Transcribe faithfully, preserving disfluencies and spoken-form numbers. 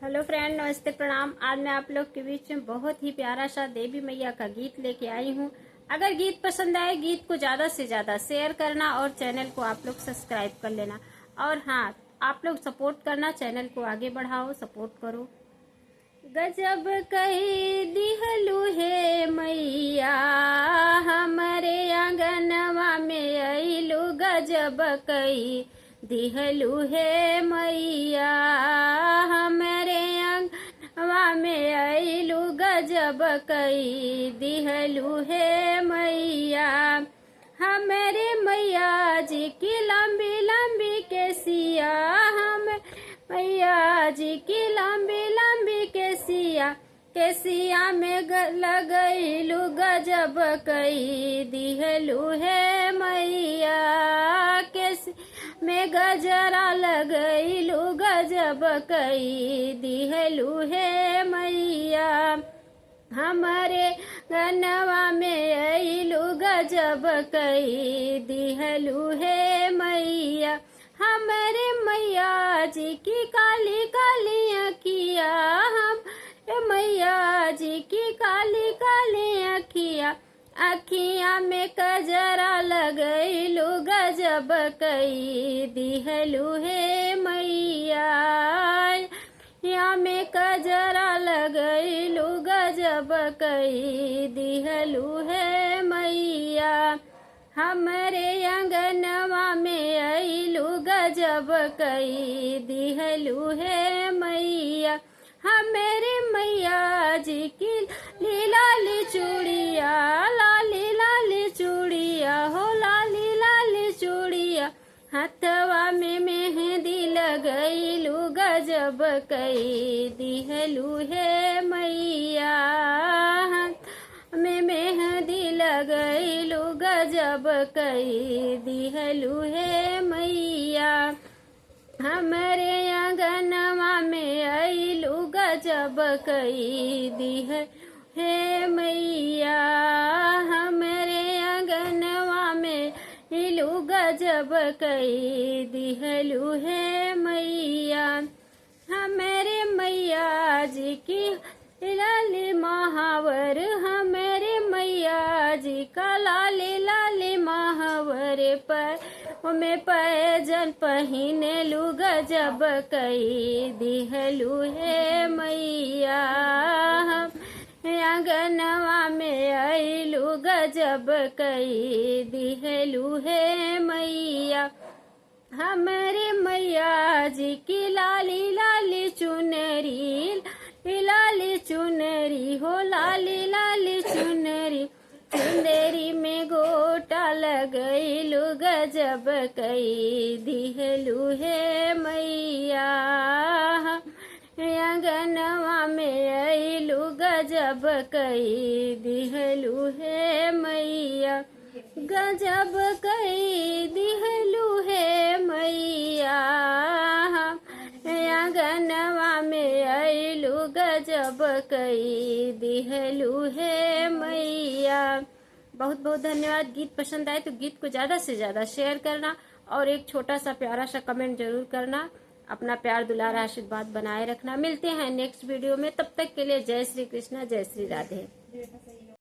हेलो फ्रेंड, नमस्ते, प्रणाम। आज मैं आप लोग के बीच में बहुत ही प्यारा सा देवी मैया का गीत लेके आई हूँ। अगर गीत पसंद आए, गीत को ज़्यादा से ज़्यादा शेयर करना और चैनल को आप लोग सब्सक्राइब कर लेना। और हाँ, आप लोग सपोर्ट करना, चैनल को आगे बढ़ाओ, सपोर्ट करो। गजब कई दिहलू हे मैया, हमरे आंगनवा में अइलू। गजब कई दिहलू हे मैया, हमरे आंगनवा में अइलू। गजब कई दिहलू हे मैया, हमरे मैया जी की लंबी लंबी केसिया, हम मैया जी की लंबी लंबी केसिया, केसिया में ग-, लगइलू। गजब कई दिहलू हे मैया, केस में गजरा लगइलू। गजब कई दिहलू हे मैया, हमरे आंगनवा में अइलू। गजब कई दिहलू हे मैया, हमरे मैया जी की काली काली अखिया, हम मैया जी की काली काली अखिया, अखिया में कजरा लगइलू। गजब कई दिहलू हे मैया, या में कजरा लगइलू। गजब कई दिहलू हे मैया, हमरे आंगनवा में अइलू। गजब कई दिहलू हे मैया, हमरे मैया जी की लाली लाली चूड़िया, लाली लाली चूड़िया हो, लाली लाली चूड़िया, हथवा में मेहंदी लगइलू। गजब कई दिहलू हे मैया, हाथ में मेहंदी लगइलू। गजब कई दिहलू हे मैया, हमरे आंगनवा में अइलू। गजब कई दिहलू हे मैया, हमरे आंगनवा में अइलू। गजब कई दिहलू हे मैया, हमरे मैया जी की लाली महावर, हमरे मैया जी का लाली लाली महावर। पर में पैजन पहिनलू। गजब कई दिहलू हे मैया, हम आंगनवा में अइलू। गजब कई दिहलू हे मैया, हमरे मैया जी की लाली लाली चुनरी, लाली लाली चुनरी हो, लाली लाली चुनरी, चुनरी में गोटा लगइलू। गजब कई दिहलू हे मैया, आंगनवा में अइलू। गजब कई दिहलू हे मैया, गजब कई दिहलू हे मैया, आंगनवा में अइलू। गजब कई दिहलू हे मैया। बहुत बहुत धन्यवाद। गीत पसंद आए तो गीत को ज़्यादा से ज़्यादा शेयर करना और एक छोटा सा प्यारा सा कमेंट जरूर करना। अपना प्यार, दुलार, आशीर्वाद बनाए रखना। मिलते हैं नेक्स्ट वीडियो में, तब तक के लिए जय श्री कृष्णा, जय श्री राधे।